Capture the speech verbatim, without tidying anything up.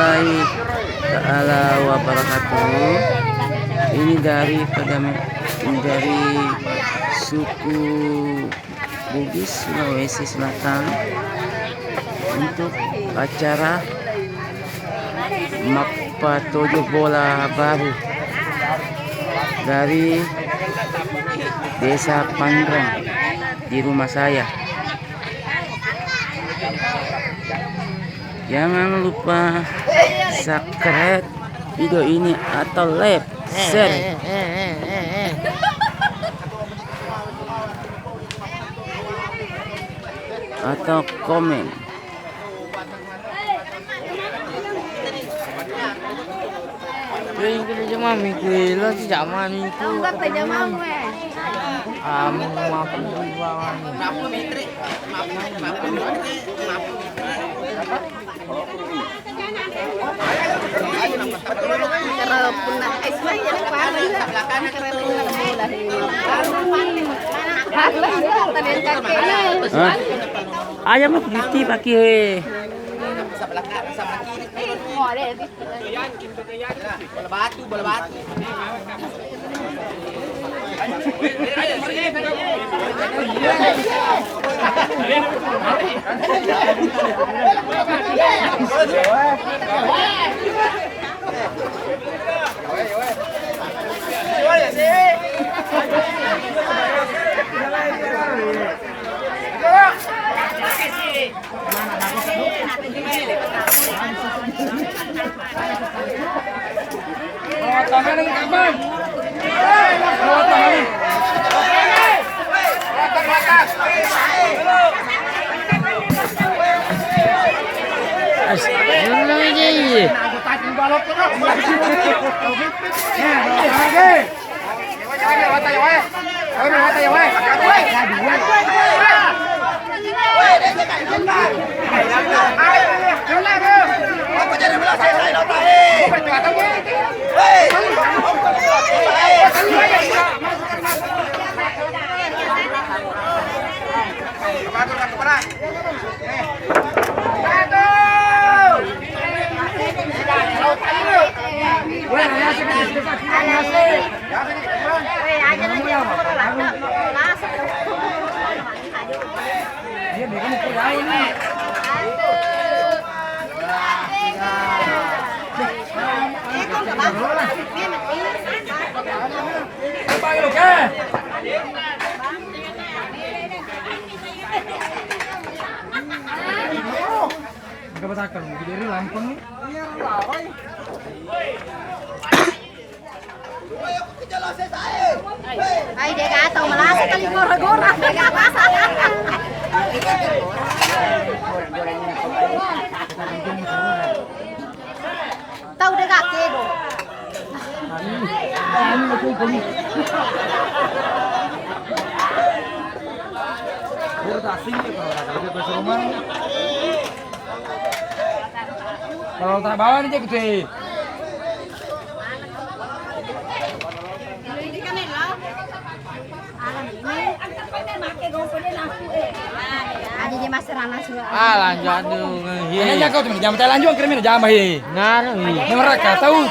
Ta'ala wabarakatuh. Ini dari Padame-, dari suku Bugis, Sulawesi Selatan, untuk acara mappatojo bola baru dari Desa Panreng di rumah saya. Jangan lupa subscribe video ini atau like, share, atau komen. Ring kene jama mi kuelo si jama ni ku. Enggak pe jama gue. Amu mapu bawan. Kero punna es mah yang paling. Kero punna bola. Hah? Ayam putih pakai. Bola batu, bola batu. Engka batakka lu, jadi lampeng ni. Ai, de' gaga tau malasa kali gora-gora, de' gaga. Tau de' gaga kedo. Kalau tak bawa ni, cek, sih. Aja je maserana sudah. Ah, lanjut dulu. Ini jago tuh, jam teh lanjut, kirim ini jam, he. Nah, ini mereka tahu.